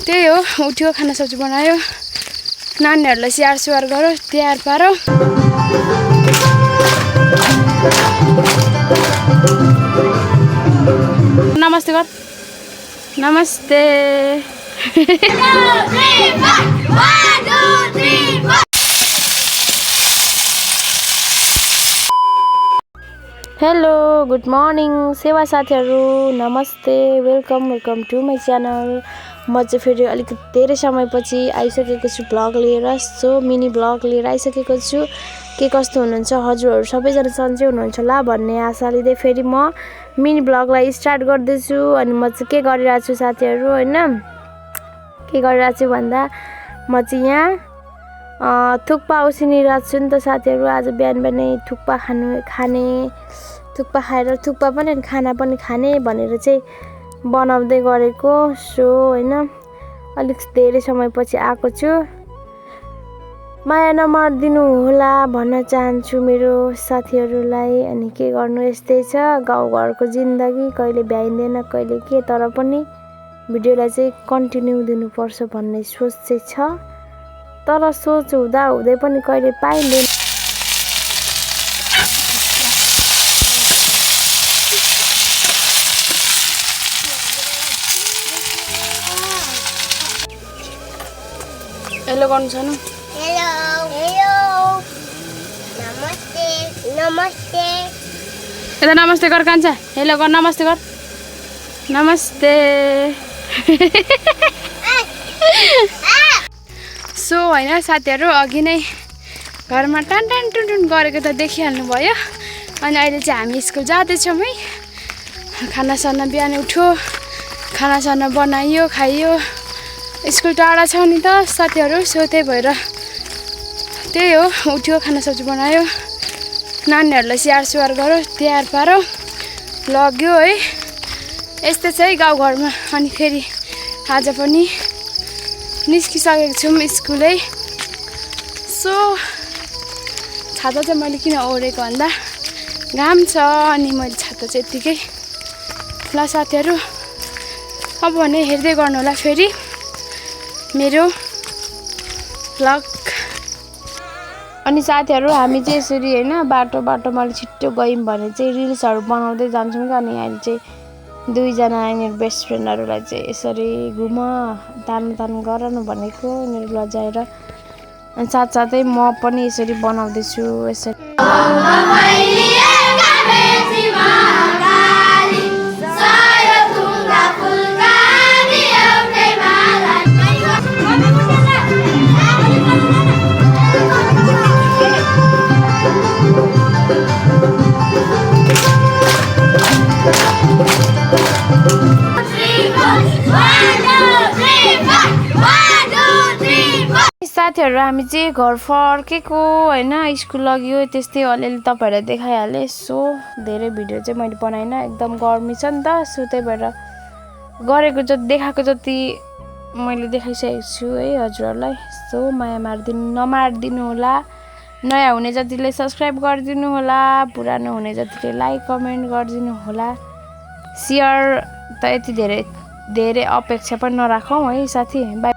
त्यही हो, उठ्यो खाना सब्जी बनायो, नानीहरूलाई स्याहार सुहार गऱ्यो, तयार पारो। नमस्ते गर। नमस्ते। हेलो, गुड मर्निङ सेवा साथीहरू, नमस्ते, वेलकम टु माई च्यानल। म चाहिँ फेरि अलिकति धेरै समयपछि आइसकेको छु भ्लग लिएर। सो मिनी भ्लग लिएर आइसकेको छु। के कस्तो हुनुहुन्छ हजुरहरू, सबैजना सन्चै हुनुहुन्छ होला भन्ने आशा लिँदै फेरि म मिनी भ्लगलाई स्टार्ट गर्दैछु। अनि म चाहिँ के गरिरहेको छु साथीहरू होइन, के गरिरहेको छु भन्दा म चाहिँ यहाँ थुक्पा उसिनिरहेको छु नि त साथीहरू। आज बिहान बिहानै थुक्पा खाने थुक्पा खाएर थुक्पा पनि खाना पनि खाने भनेर चाहिँ बनाउँदै गरेको। सो होइन अलिक धेरै समयपछि आएको छु। माया नमारिदिनु होला भन्न चाहन्छु मेरो साथीहरूलाई। अनि के गर्नु, यस्तै छ गाउँघरको जिन्दगी, कहिले भ्याइँदैन कहिले के, तर पनि भिडियोलाई चाहिँ कन्टिन्यू दिनुपर्छ भन्ने सोच चाहिँ छ। तर सोच हुँदा हुँदै पनि कहिले पाइँदैन। हेलो गर्नु छ न। हेलो हेलो नमस्ते नमस्ते। यता नमस्ते गर कान्छा, हेलो गर, नमस्ते गर, नमस्ते। सो होइन साथीहरू, अघि नै घरमा टान टान टुन टुन गरेको त देखिहाल्नु भयो। अनि अहिले चाहिँ हामी स्कुल जाँदैछौँ है। खानासाना बिहान उठ्यो, खानासाना बनाइयो, खाइयो। स्कुल टाढा छ नि त साथीहरू, सो त्यही भएर त्यही हो, उठ्यो खाना सब्जी बनायो, नानीहरूलाई स्याहार सुहार गऱ्यो, तयार पारो, लग्यो है। यस्तै छ है गाउँघरमा। अनि फेरि आज पनि निस्किसकेको छौँ स्कुल है। सो छाता चाहिँ मैले किन ओढेको भन्दा घाम छ, अनि मैले छाता चाहिँ यत्तिकै। ल साथीहरू, अब भने हेर्दै गर्नु होला फेरि मेरो भ्लग। अनि साथीहरू हामी चाहिँ यसरी होइन बाटोमा अलिक छिट्टो गयौँ भने चाहिँ रिल्सहरू बनाउँदै जान्छौँ क्या। अनि अहिले चाहिँ दुईजना यिनीहरू बेस्ट फ्रेन्डहरूलाई चाहिँ यसरी घुम तान गराउनु भनेको यिनीहरू लजाएर। अनि साथसाथै म पनि यसरी बनाउँदैछु यसरी। साथीहरू हामी चाहिँ घर फर्केको होइन, स्कुल लग्यो त्यस्तै अलिअलि तपाईँहरूलाई देखाइहालेँ। सो धेरै भिडियो चाहिँ मैले बनाइनँ, एकदम गर्मी छ नि त। सो त्यही भएर गरेको जति देखाएको जति मैले देखाइसकेको छु है हजुरहरूलाई। सो माया नमारिदिनु होला। नयाँ हुने जतिले सब्सक्राइब गरिदिनु होला, पुरानो हुने जतिले लाइक कमेन्ट गरिदिनु होला। सेयर त यति धेरै अपेक्षा पनि नराखौँ है साथी। बाई।